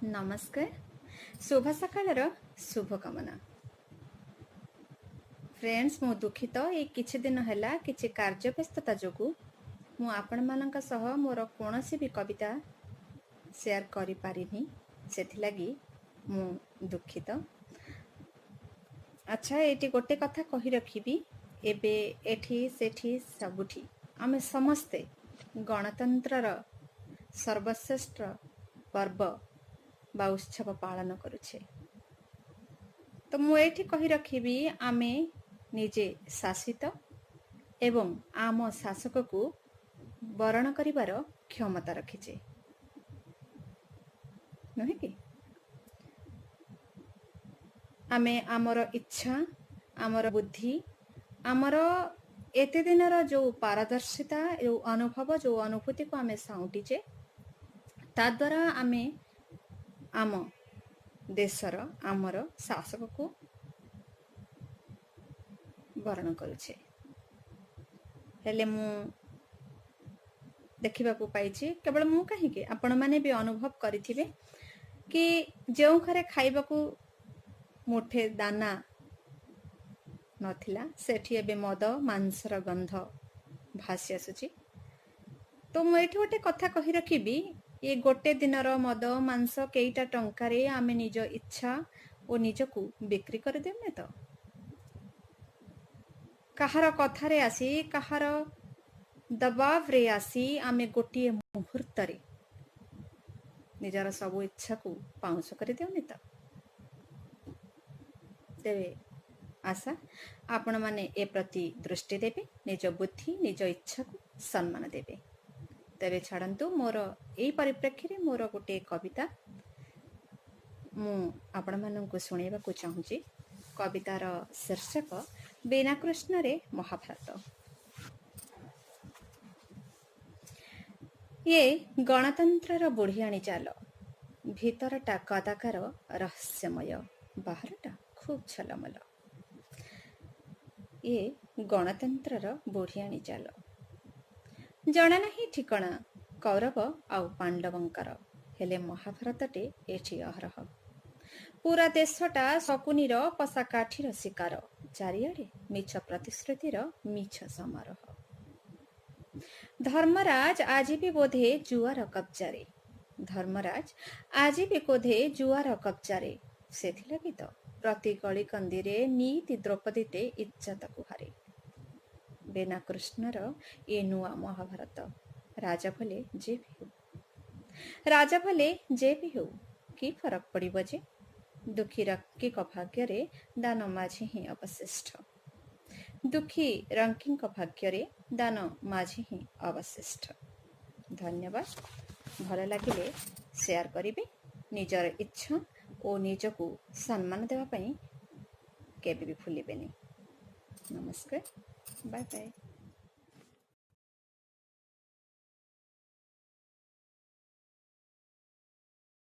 ନମସ୍କାର, ଶୁଭ ସକାଳର ଶୁଭକାମନା। ଫ୍ରେଣ୍ଡସ୍, ମୁଁ ଦୁଃଖିତ। ଏଇ କିଛି ଦିନ ହେଲା କିଛି କାର୍ଯ୍ୟ ବ୍ୟସ୍ତତା ଯୋଗୁଁ ମୁଁ ଆପଣମାନଙ୍କ ସହ ମୋର କୌଣସି ବି କବିତା ସେୟାର କରିପାରିନି। ସେଥିଲାଗି ମୁଁ ଦୁଃଖିତ। ଆଚ୍ଛା, ଏଇଠି ଗୋଟେ କଥା କହି ରଖିବି। ଏବେ ଏଠି ସେଠି ସବୁଠି ଆମେ ସମସ୍ତେ ଗଣତନ୍ତ୍ରର ସର୍ବଶ୍ରେଷ୍ଠ ପର୍ବ ବା ଉତ୍ସବ ପାଳନ କରୁଛେ। ତ ମୁଁ ଏଇଠି କହି ରଖିବି, ଆମେ ନିଜେ ଶାସିତ ଏବଂ ଆମ ଶାସକକୁ ବରଣ କରିବାର କ୍ଷମତା ରଖିଛେ, ନୁହେଁ କି? ଆମେ ଆମର ଇଚ୍ଛା, ଆମର ବୁଦ୍ଧି, ଆମର ଏତେ ଦିନର ଯୋଉ ପାରଦର୍ଶିତା, ଯୋଉ ଅନୁଭବ, ଯୋଉ ଅନୁଭୂତିକୁ ଆମେ ସାଉଁଟିଛେ, ତା ଦ୍ୱାରା ଆମେ ଆମ ଦେଶର, ଆମର ଶାସକକୁ ବରଣ କରୁଛେ। ହେଲେ ମୁଁ ଦେଖିବାକୁ ପାଇଛି, କେବଳ ମୁଁ କାହିଁକି, ଆପଣମାନେ ବି ଅନୁଭବ କରିଥିବେ କି ଯେଉଁ ଘରେ ଖାଇବାକୁ ମୁଠେ ଦାନା ନଥିଲା, ସେଠି ଏବେ ମଦ ମାଂସର ଗନ୍ଧ ଭାସି ଆସୁଛି। ତ ମୁଁ ଏଇଠି ଗୋଟେ କଥା କହି ରଖିବି, ଏ ଗୋଟେ ଦିନର ମଦ ମାଂସ କେଇଟା ଟଙ୍କାରେ ଆମେ ନିଜ ଇଚ୍ଛା ଓ ନିଜକୁ ବିକ୍ରି କରିଦେଉନେ ତ? କାହାର କଥାରେ ଆସି, କାହାର ଦବାବରେ ଆସି ଆମେ ଗୋଟିଏ ମୁହୂର୍ତ୍ତରେ ନିଜର ସବୁ ଇଚ୍ଛାକୁ ପାଉଁଶ କରିଦେଉନି ତ? ତେବେ ଆଶା, ଆପଣମାନେ ଏ ପ୍ରତି ଦୃଷ୍ଟି ଦେବେ, ନିଜ ବୁଦ୍ଧି, ନିଜ ଇଚ୍ଛାକୁ ସମ୍ମାନ ଦେବେ। ତେବେ ଛାଡ଼ନ୍ତୁ, ମୋର ଏଇ ପରିପ୍ରେକ୍ଷୀରେ ମୋର ଗୋଟିଏ କବିତା ମୁଁ ଆପଣମାନଙ୍କୁ ଶୁଣାଇବାକୁ ଚାହୁଁଛି। କବିତାର ଶୀର୍ଷକ ବିନା କୃଷ୍ଣରେ ମହାଭାରତ। ଇଏ ଗଣତନ୍ତ୍ରର ବୁଢ଼ିଆଣୀ ଚାଲ। ଭିତରଟା କଦାକାର ରହସ୍ୟମୟ, ବାହାରଟା ଖୁବ୍ ଝଲମଲ। ଇଏ ଗଣତନ୍ତ୍ରର ବୁଢ଼ିଆଣୀ ଚାଲ। ଜଣା ନାହିଁ ଠିକଣା କୌରବ ଆଉ ପାଣ୍ଡବଙ୍କର, ହେଲେ ମହାଭାରତଟେ ଏଠି ଅହରହ। ପୁରା ଦେଶଟା ଶକୁନିର ପଶାକାଠିର ଶିକାର। ଚାରିଆଡ଼େ ମିଛ ପ୍ରତିଶ୍ରୁତିର ମିଛ ସମାରୋହ। ଧର୍ମରାଜ ଆଜି ବି ବୋଧେ ଜୁଆର କବ୍ଜାରେ। ଧର୍ମରାଜ ଆଜି ବି ବୋଧେ ଜୁଆର କବ୍ଜାରେ। ସେଥିଲାଗି ତ ପ୍ରତି ଗଳିକନ୍ଦିରେ ନିତି ଦ୍ରୌପଦୀଟେ ଇଜ୍ଜତକୁ ହାରେ। ବିନା କୃଷ୍ଣର ଏ ନୂଆ ମହାଭାରତ। ରାଜା ଭଲେ ଯେ ବି ହେଉ, ରାଜା ଭଲେ ଯେ ବି ହେଉ, କି ଫରକ ପଡ଼ିବ ଯେ? ଦୁଃଖୀ ରଙ୍କିଙ୍କ ଭାଗ୍ୟରେ ଦାନ ମାଝି ହିଁ ଅବଶିଷ୍ଟ। ଦୁଃଖୀ ରଙ୍କିଙ୍କ ଭାଗ୍ୟରେ ଦାନ ମାଝି ହିଁ ଅବଶିଷ୍ଟ। ଧନ୍ୟବାଦ। ଭଲ ଲାଗିଲେ ସେୟାର କରିବେ। ନିଜର ଇଚ୍ଛା ଓ ନିଜକୁ ସମ୍ମାନ ଦେବା ପାଇଁ କେବେ ବି ଭୁଲିବେନି। ନମସ୍କାର, ବାଏ ବାଏ।